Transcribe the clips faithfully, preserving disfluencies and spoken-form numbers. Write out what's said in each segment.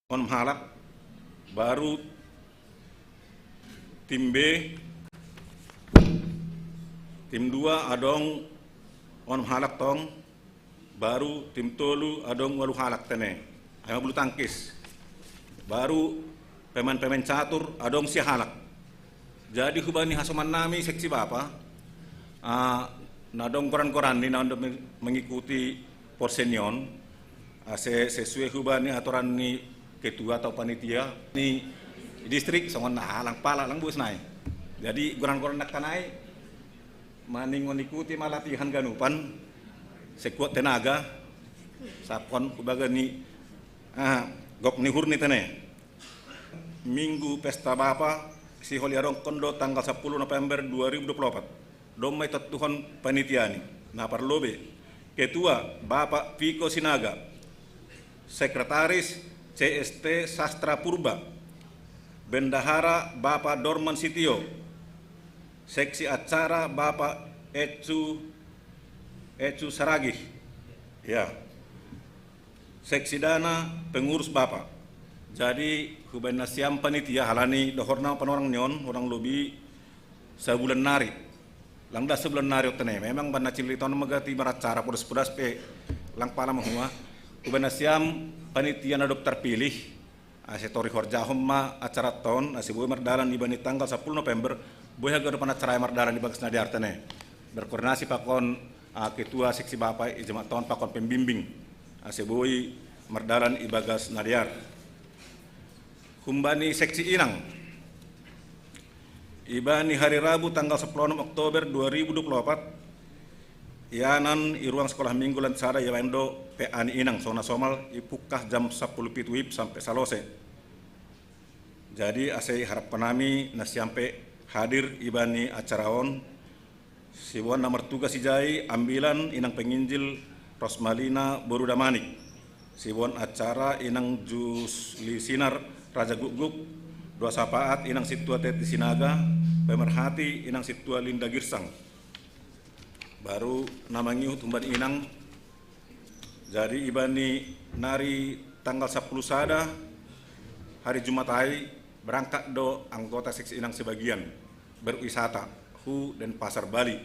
onom halak, baru tim B, tim dua adong onom halak tong, baru tim tolu adong walu halak tene. Ai ma bulu tangkis. Baru pemain-pemain catur adong sia halak. Jadi hubani hasoman nami seksi bapa, ah, na dong goran-goran ni na mengikuti porsenion, ase sesuai hubani aturan ni ketua atau panitia ni distrik songon na lang pala lang bus nai. Jadi goran-goran nak tanai maning mengikuti ma latihan ganupan sekuat tenaga sapon kubaga ni, ah, gok ni hur ni tene. Minggu pesta bapa sihol iarongkon do tanggal sepuluh November dua ribu dua puluh empat. Domma itontuhon panitiani. Na parlobe, ketua Bapak Piko Sinaga, sekretaris C S T Sastra Purba, bendahara Bapak Dorman Sitio, seksi acara Bapak Ecu Ecu Saragih. Ya. Seksi dana pengurus Bapak. Jadi hubani nasiam panitia halani dohorna panorang nion orang lobi sabulan nari. Langda sabulan nari otene memang banna cilita on magati baracara podas-podas pe lang pala mahua. Hubani nasiam panitia na dok terpilih, ase tori horjahon ma acara ton ase boi mardalan ibani tanggal sepuluh November. Boi haganupan acara mardalan di bagas na diartene berkoordinasi pakon, ah, ketua seksi bapa i jemaat ton pakon pembimbing ase boi mardalan ibagas na diar. Humbani seksi inang, ibani hari Rabu tanggal sepuluh Oktober dua ribu dua puluh empat, ianan i ruang sekolah minggu lan sada iabaen do P A ni inang sona somal ipukah jam sepuluh pitu wib sampai salose. Jadi ase harap panami nasiampe hadir ibani acara on. Sibuan na martugas ijai ambilan inang penginjil Rosmalina boru Damanik. Sibuan acara inang Jusli Sinar Raja Gukguk. Dua sapaat inang situa Teti Sinaga. Pemerhati inang situa Linda Girsang. Baru na mangihut humbani inang. Jadi ibani nari tanggal sepuluh sada hari Jumat ai berangkat do anggota seksi inang sebagian berwisata hu Denpasar Bali.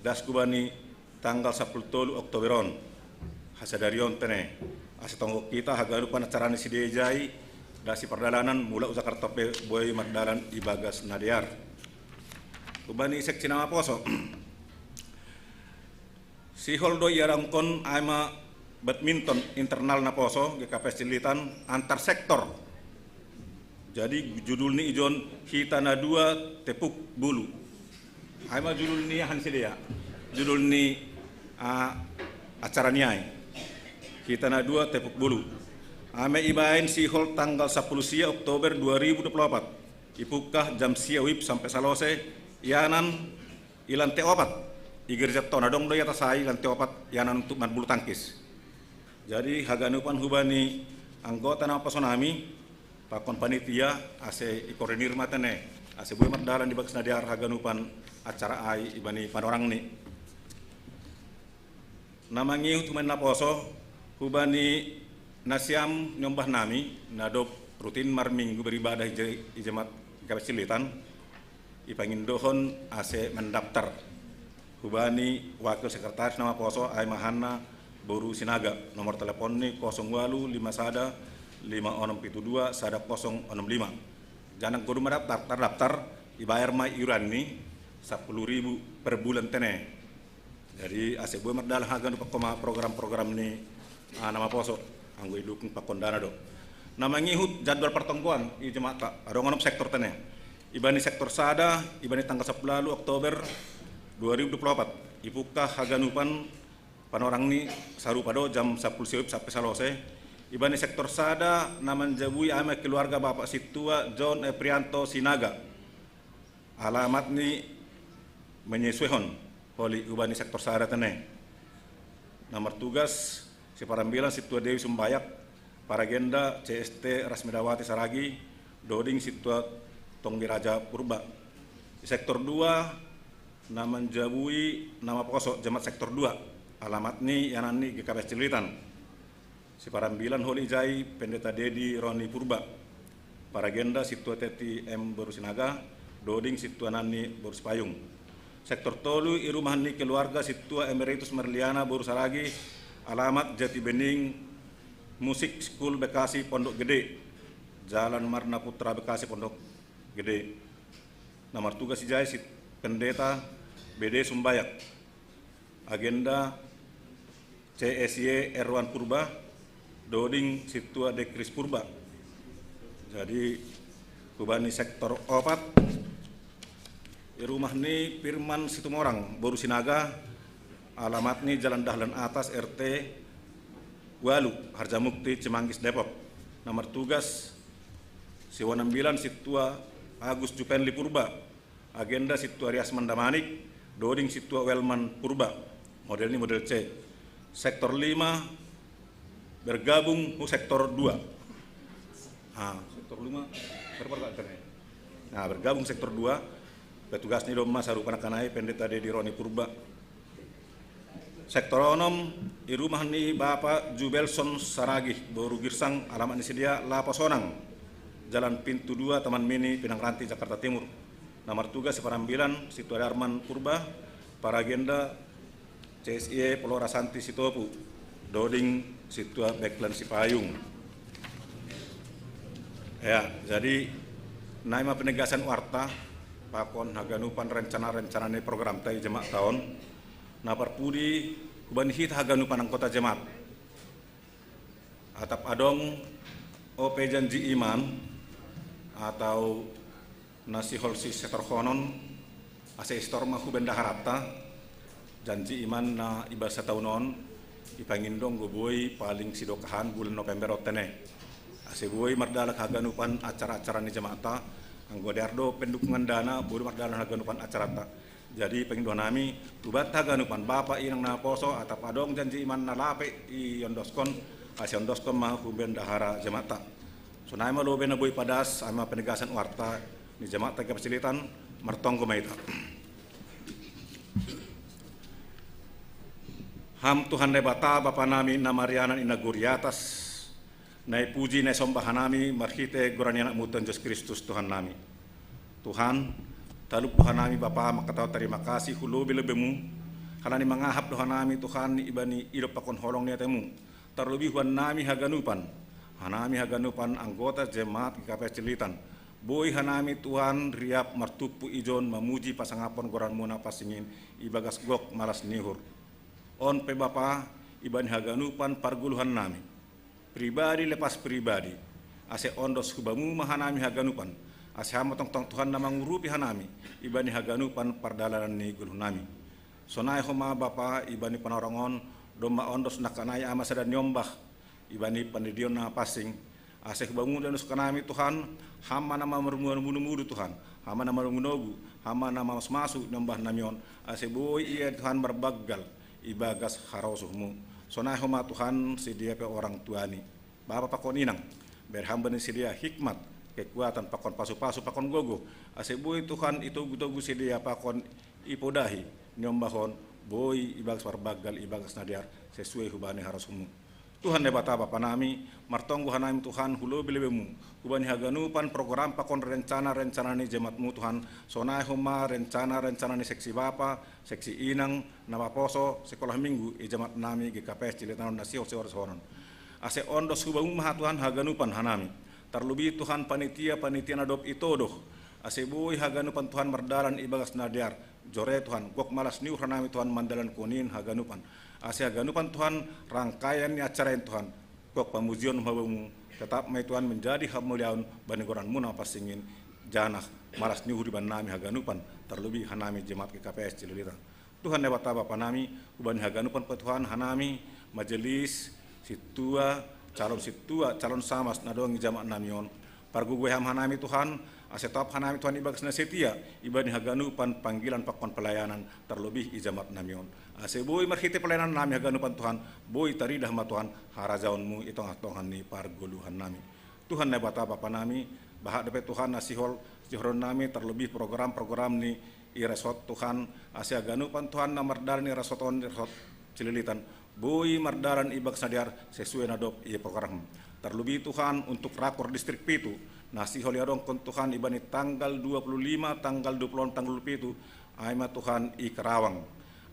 Das kubani tanggal sepuluh tolu Oktober on. Hasadarion tene ase tonggo kita haganupan acarani sidejai dasi pardalanan mula u Jakarta pe boi mardalan ibagas na diar. Kubani seksi na maposo. Sihol do iarongkon ai ma badminton internal naposo G K P S Cililitan antar sektor. Jadi judul ni ijon hita na dua tepuk bulu. Ai ma judul ni ahan sidea. Judul ni, ah, acara ni ai. Hita na dua tepuk bulu. Ai ma ibaen sihol tanggal sepuluh sia Oktober dua ribu dua puluh empat. Ipukah jam sia wib sampai salose ianan i lante opat. I gereja tona dong do i atas ai lante opat ianan untuk main bulu tangkis. Jadi haganupan hubani anggota na maposo nami pakon panitia ase ikoordinir ma tene ase boi mardalan di bagas na diar haganupan acara ai ibani panorang ni. Na mangihut hubani naposo hubani nasiam niombah nami na dok rutin marminggu beribadah i jemaat G K P S Cililitan. Ipangindohon ase mendaftar hubani wakil sekretaris na maposo ai ma hanna boru Sinaga. Nomor telepon ni kosong walu lima sada lima onom pitu dua sada kosong onom lima. Jangan kudu mendaftar tardaftar ibayar ma iuran ni sepuluh ribu per bulan tene. Jadi ase boi mardalan haganupan koma program-program ni, ah, na maposo anggo idukung pakon dana do. Na mangihut jadwal partonggoan i jemaat ta adong onom sektor tene. Ibani sektor sada ibani tanggal sepuluh lalu Oktober dua ribu dua puluh empat ipukah haganupan panorang ni sarupa do jam sepuluh sia wib sampai salose. Ibani sektor sada na manjabui ai ma keluarga Bapak Situa John Eprianto Sinaga. Alamat ni menyesuehon holi ubani sektor sada tene. Na martugas siparambilan Situa Dewi Sumbayak, paragenda C S T Rasmidawati Saragi, doding Situa Tonggi Raja Purba. Sektor dua na manjabui na maposo jemaat sektor dua. Alamat ni ianan ni G K P S Cililitan. Siparambilan holi ijai Pendeta Dedi Roni Purba. Paragenda Situa Teti M Boru Sinaga, Doding Situa Nani Boru Sipayung. Sektor tolu, i rumah ni keluarga Situa Emeritus Merliana Boru Saragi, alamat Jati Bening, Musik School Bekasi Pondok Gede, Jalan Marna Putra Bekasi Pondok Gede. Na martugas ijai si Pendeta B D Sumbayak. Agenda C S Y Erwan Purba, Doding Situa Dekris Purba. Jadi, hubani sektor opat, i rumah ni Firman Situmorang, Boru Sinaga, alamat ni Jalan Dahlan Atas, R T walu, Harjamukti, Cimanggis, Depok. Na martugas, Siwanambilan Situa Agus Jupenli Purba, agenda Situa Rias Mandamanik, Doding Situa Welman Purba. Model ni model C. Sektor lima, bergabung hu sektor dua. Ah, sektor lima, berapa kak tadi? Nah, bergabung sektor dua, petugas ni domma sarupa nakanai Pendeta Dedi Roni Purba. Sektor onom, i rumah ni Bapak Jubelson Saragih, Boru Girsang, alamat ni sidia Lapo Sonang, Jalan Pintu Dua, Taman Mini, Pinang Ranti, Jakarta Timur. Na martugas Siparambilan Situa Darman Purba, paragenda C S I E Polora Santi Sitopu, Doding Situa Beklan Sipayung. Ya, jadi nai ma penegasan warta pakon haganupan rencana-rencana ni program ta i jemaat ta on. Na parpudi, hubani hita haganupan anggota jemaat. Atap adong ope janji iman atau na sihol sisetorhonon, ase istor ma hu bendaharatta, janji iman na i basa taun on, ipangindong do boi paling sidokahan bulan November on tene. Ase boi mardalan haganupan acara-acara ni jemaatta, anggo dear do pendukungan dana, boi do mardalan haganupan acarata. Jadi, pangindo nami, hubanta haganupan bapa inang naposo, atap adong janji iman na lape iondoskon, ase ondoskon ma hu bendahara jemaatta. Sonai ma lobe na boi padas, ai ma penegasan warta ni jemaatta Kapecilitan, martonggo ma hita. Ham Tuhan Debata, Bapa nami na marianan i nagori atas, na ipuji na isomba hanami marhite goran ni Anakmu Tuhan Jesus Kristus Tuhan nami. Tuhan, talup do hanami Bapa mangkatahon tarima kasih hu lobe-lobemu, halani mangahap do hanami Tuhan ibani idop pakon holong ni atemu, tarlobi hu hannami haganupan, hanami haganupan anggota jemaat G K P S Cililitan. Boi hanami Tuhan riap martumpu ijon mamuji pasangapon goranmu na pansing i ibagas gok malas ni uhur. On pe Bapa, ibani haganupan pargoluhan nami, pribadi lepas pribadi, ase ondos hu Bamu ma hanami haganupan, ase Ham ma tongtong Tuhan na mangurupi hanami ibani haganupan pardalanan ni goluh nami. Sonai homa Bapa, ibani panorang on, domma ondos nangkanai ama sada niombah ibani pandidion na pansing, ase hu Bamu danos hanami Tuhan, Ham ma na mamudu-mudu Tuhan, Ham ma na mamudu-mudu, Ham ma na masu-masu niombah nami on, ase boi ia Tuhan marbanggal ibagas harosuhmu. Sonai homa Tuhan, sidea pe orang tuani, bapa pakon inang, bere Ham bani sidea hikmat, kekuatan pakon pasu-pasu pakon gogo, ase boi Tuhan itogu-togu sidea pakon ipodahi niombah on, boi ibagas marbanggal ibagas na dear sesuai hubani harosuhmu. Tuhan Debata Bapa nami, martonggo hanami Tuhan hu lobe-lobemu, hubani haganupan program pakon rencana-rencana ni jemaatmu Tuhan, sonai homa rencana-rencana ni seksi bapa, seksi inang, na maposo, sekolah minggu i jemaat nami G K P S Cililitan on na sihol-sihol sonon. Ase ondos hu Bamu ma Tuhan haganupan hanami. Tarlobi Tuhan panitia-panitia na dob itodo, ase boi haganupan Tuhan mardalan ibagas na dear, jore Tuhan, gok malas ni uhur hanami Tuhan mandalankon in haganupan. Ase haganupan Tuhan, rangkaian ni acara in Tuhan, gok pamujion ma Bamu, tetap ma i Tuhan menjadi hamuliaon bani goranmu na pansing in, janah malas ni uhur ibannami haganupan, tarlobi hanami jemaat G K P S Cililitan. Tuhan Debata Bapa nami, hubani haganupan pe Tuhan hanami, majelis, sintua, calon sintua, calon samas na adong i jemaat nami on. Pargogoi Ham hanami Tuhan, ase totap hanami Tuhan ibagas na setia ibani haganupan panggilan pakon pelayanan, tarlobi i jemaat nami on. Ase boi marhite pelayanan nami haganupan Tuhan, boi taridah ma Tuhan harajaonmu i tongah-tongah ni pargoluhan nami. Tuhan Debata Bapa nami, bahat dope Tuhan na sihol, sihol nami tarlobi program-program ni i resort Tuhan, ase haganupan Tuhan na mardalan i resort on, i resort Cililitan, Boi mardalan i bagas na dear sesuai na dob i program. Tarlubi Tuhan untuk rakor distrik pitu, na sihol iadongkon Tuhan ibani tanggal dua puluh lima, tanggal dua puluh enam, tanggal dua puluh pitu, ai ma Tuhan i Karawang.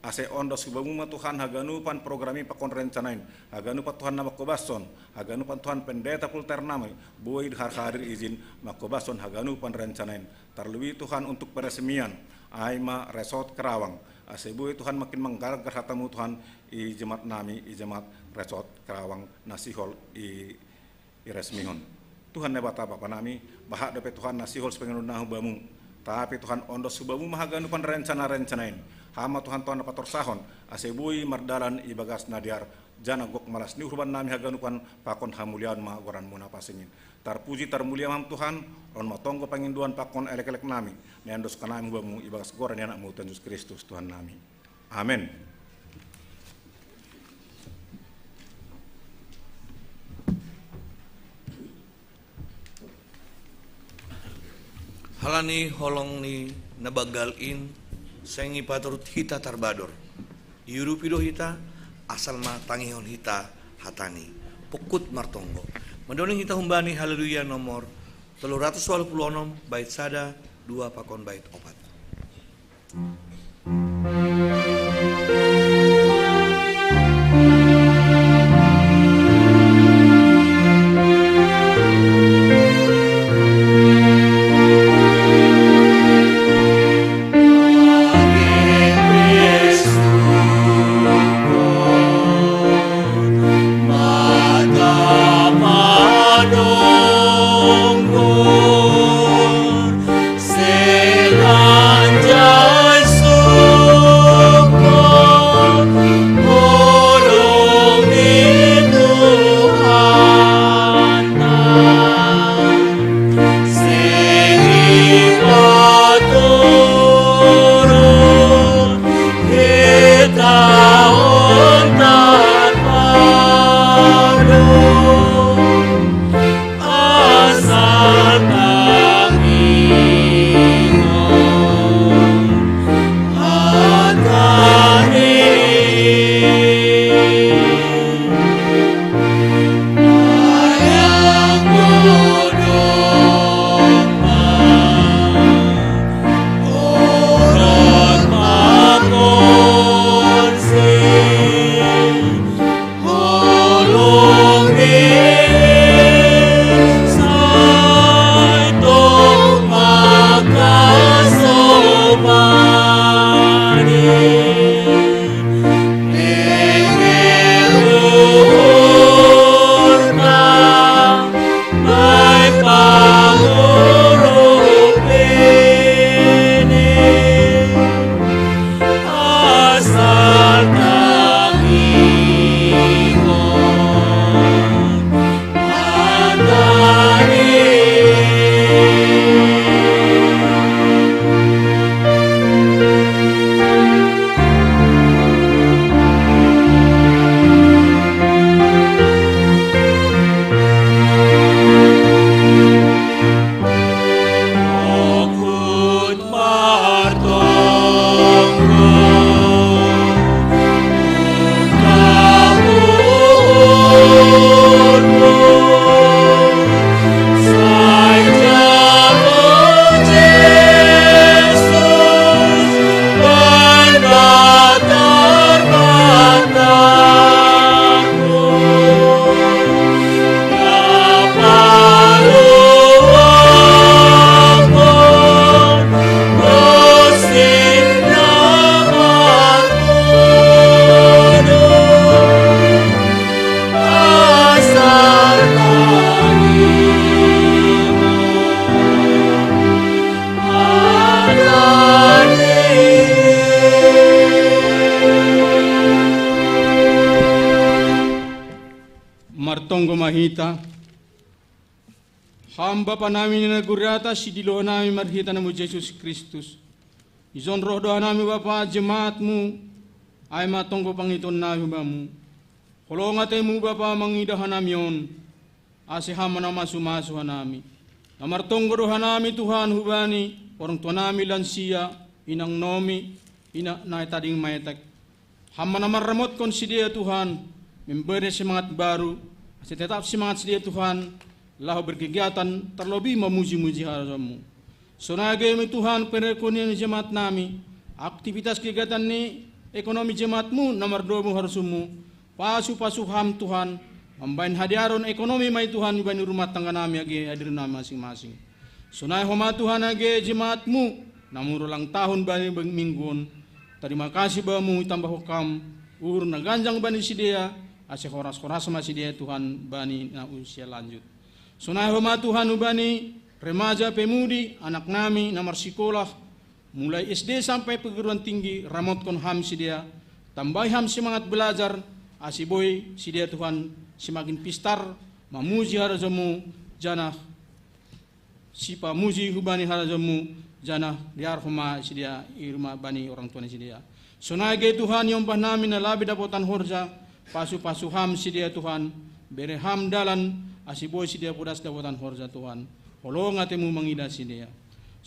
Ase ondos hubamu ma Tuhan haganupan program i pakon rencana in, haganupan Tuhan na mangkobashon, haganupan Tuhan pendeta pulter nami, boi harhadir ijin mangkobashon haganupan rencana in. Tarlubi Tuhan untuk peresmian, ai ma resort Karawang. Ase boi Tuhan makin manggargar hatamu Tuhan i jemaat nami, i jemaat resort Karawang na sihol i, i resmihon. Tuhan Naibata Bapa nami, bahat dope Tuhan na sihol sipangidoan nami hubamu. Tapi Tuhan ondos hubamu ma haganupan rencana-rencana in. Ham ma Tuhan Tuhan na patorsahon, ase boi mardalan i bagas na dear, janah gok malas ni uhur bannami haganupan pakon hamuliaon ma goranmu na pansing in. Tarpuji tarmulia ma Ham Tuhan, on ma tonggo pangindoan pakon elek-elek nami, na iondoskon nami hubamu ibagas goran ni Anakmu Tuhan Jesus Kristus Tuhan nami. Amen. Halani holong ni na banggal in, seng ipaturut hita tarbador. Iurupi do hita, asal ma tangihon hita hatani. Pungkut martonggo. Mandoni hita humbani Haleluya nomor tolu ratus walu pulu onom, bait sada, dua pakon bait opat. Martonggo ma hita. Ham Bapa nami na nagur-ata, sidiloon nami marhite Anakmu Jesus Kristus. Ijon roh do hanami Bapa jemaatmu, ai ma tonggo pangidoon nami hubamu. Holong atemu Bapa mangido hanami on, ase Ham ma na masu-masu hanami. Na martonggo do hanami Tuhan hubani orang tua nami lansia, inang nomi, ina na tading maetek. Ham ma na marramotkon sidea Tuhan, memberi semangat baru, ase tetap semangat sidea Tuhan, laho berkegiatan terlebih mamuji-muji harajaonmu. Sonai ma Tuhan perekonomian jemaat nami, aktivitas kegiatan ni ekonomi jemaatmu na mardomu harusmu, pasu-pasu Ham Tuhan, mambahen hadiaron ekonomi ma i Tuhan hubani rumah tangga nami age hadir nami masing-masing. Sonai homa Tuhan age jemaatmu, na marulang tahun bani minggu on, tarima kasih Bamu itambahon Ham, uhur na ganjang bani sidea, ase horas-horas ma sidea Tuhan bani na usia lanjut. Sonai homa Tuhan hubani, remaja pemudi, anak nami, na marsikolah, mulai S D sampai perguruan tinggi, ramotkon Ham sidea, tambahi Ham semangat belajar, ase boi sidea Tuhan, semakin pistar, mamuji harajaonmu, janah sipamuji hubani harajaonmu, janah dear homa sidea i rumah bani orang tua ni sidea. Sonai age Tuhan iombah nami na labe dapotan horja, pasu-pasu Ham sidea Tuhan, bere Ham dalan, ase boi sidea podas dapotan horja Tuhan. Holong atemu mangidah sidea.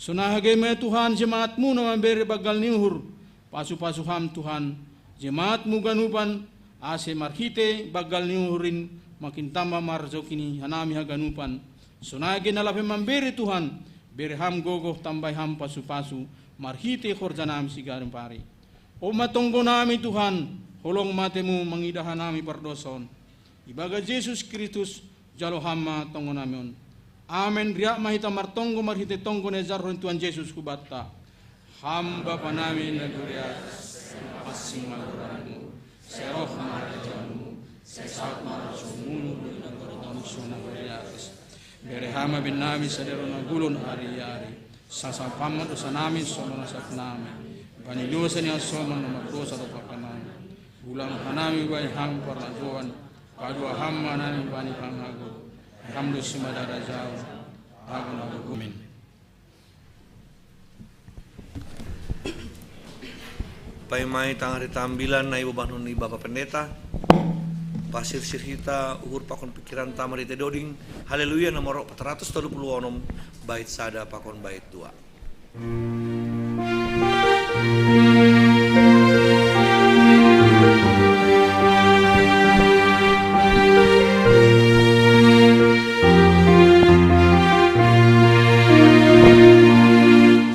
Sonai age ma Tuhan jemaatmu na mambere banggal ni uhur, pasu-pasu Ham Tuhan, jemaatmu ganupan, ase marhite banggal ni uhur in makin tamba marzoki ni hanami haganupan. Sonai age na lape mambere Tuhan, bere Ham gogoh tambahi Ham pasu-pasu, marhite horja nami siganup ari. On ma tonggo nami Tuhan, holong ma atemu mangidah hanami pardousa on. Ibagas Jesus Kristus, jalo Ham ma tonggo nami on. Amen. Riap ma hita martonggo marhite tonggo na ijarhon Tuhan Jesus hubanta. Ham Bapa nami na di atas, sai pansing ma goranmu, sai roh ma harajaonmu, sai saut ma roham, songon na di atas. Bere Ham ma bahen nami sadari on, hagolon ari-ari. Sasap Ham ma dosa nami, songon na sasap nami bani dosa ni hasoman na mardousa dohot pakanami. Ulang hanami hubahen Ham parlakuan, padoa Ham ma hanami bani pangago. Ham do sumada harajaon, agung agung. Amin. Paima i tangah ni tambilan na ibobanon ni Bapa Pendeta, pasirsir hita uhur pakon pingkiranta marhite doding Haleluya nomor empat ratus tolu puluh onom, bait sada pakon bait dua.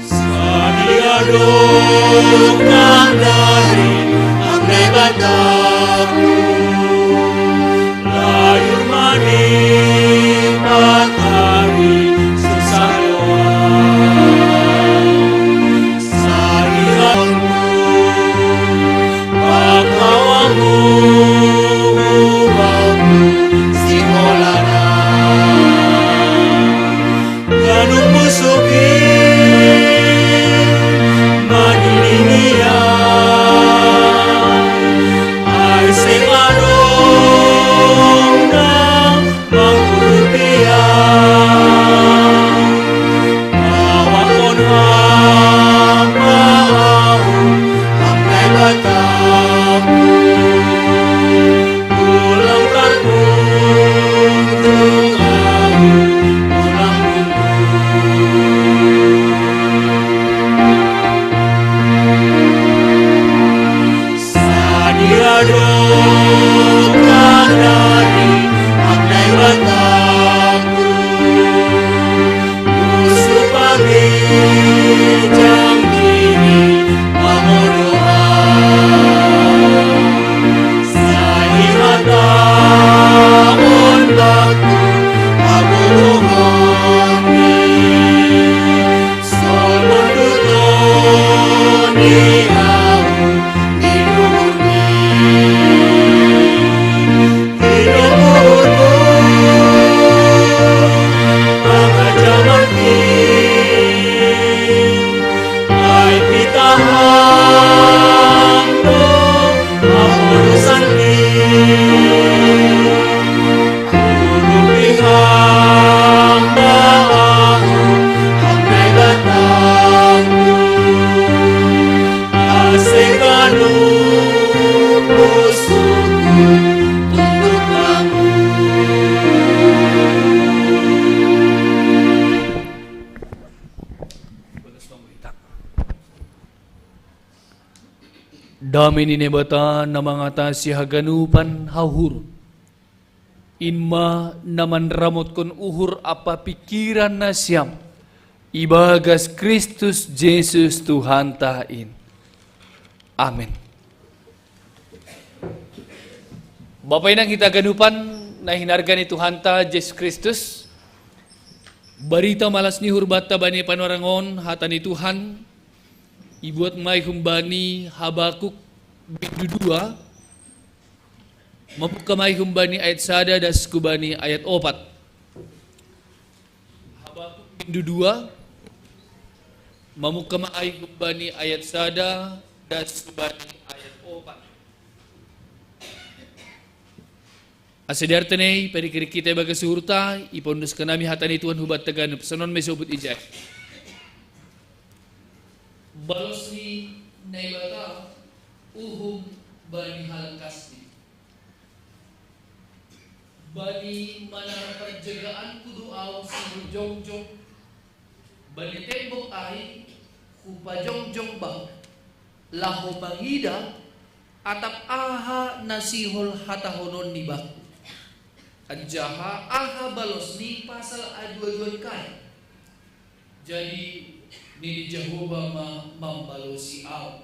Sadia do tanda ni Naibata, layur ma ni matari susah doang. Sadia do pakawamu, ubamu, siholana. Ganup pusuki manilingia, ai seng adong na mangurupi ahu. Pawangkon Ham ma ahu, Ham Naibataku. Ulang tarpuntung ahu, ulang mundur. Sadia do tanda ni Naibataku. Musuh pagijang diri mangoloan. Sai hatahon bangku habodohonni, songon tutu ni ahu di duhurni. Di duhurmu pangajamanki, ai pitah Ham do hapodosanki. Urupi Ham ma ahu, Ham Naibataku. Ase ganup musuhku tunduk ma ahu. Dame ni Naibata na mangatasi haganupan hauhurun, in ma na manramotkon uhur ampa pingkiran nasiam ibagas Kristus Jesus Tuhanta in. Amen. Bapa inang hita haganupan na hinarga ni Tuhanta Jesus Kristus, barita malas ni uhur banta bani panorang on, hata ni Tuhan, ibuat ma i humbani Habakuk bindu dua, mamungka ma i humbani ayat sada das hubani ayat opat. Habakuk bindu dua, mamungka ma i humbani ayat sada das hubani ayat opat. Asa diarta nai, padikirik hita ibagas uhurta, ipaundus hanami hata ni Tuhan hubanta ganup, songon ma i sobut ijai. Balos ni Naibata uhum bani halak Kasdi. Bani manara parjagaanku do ahu sihol jongjong, bani tembok ai hupajongjong bah, laho mangida atap aha na sihol hatahonon ni bakku, anjaha aha balos ni pasal aduaduan kai. Jadi nini Jahowa ma mambalosi ahu.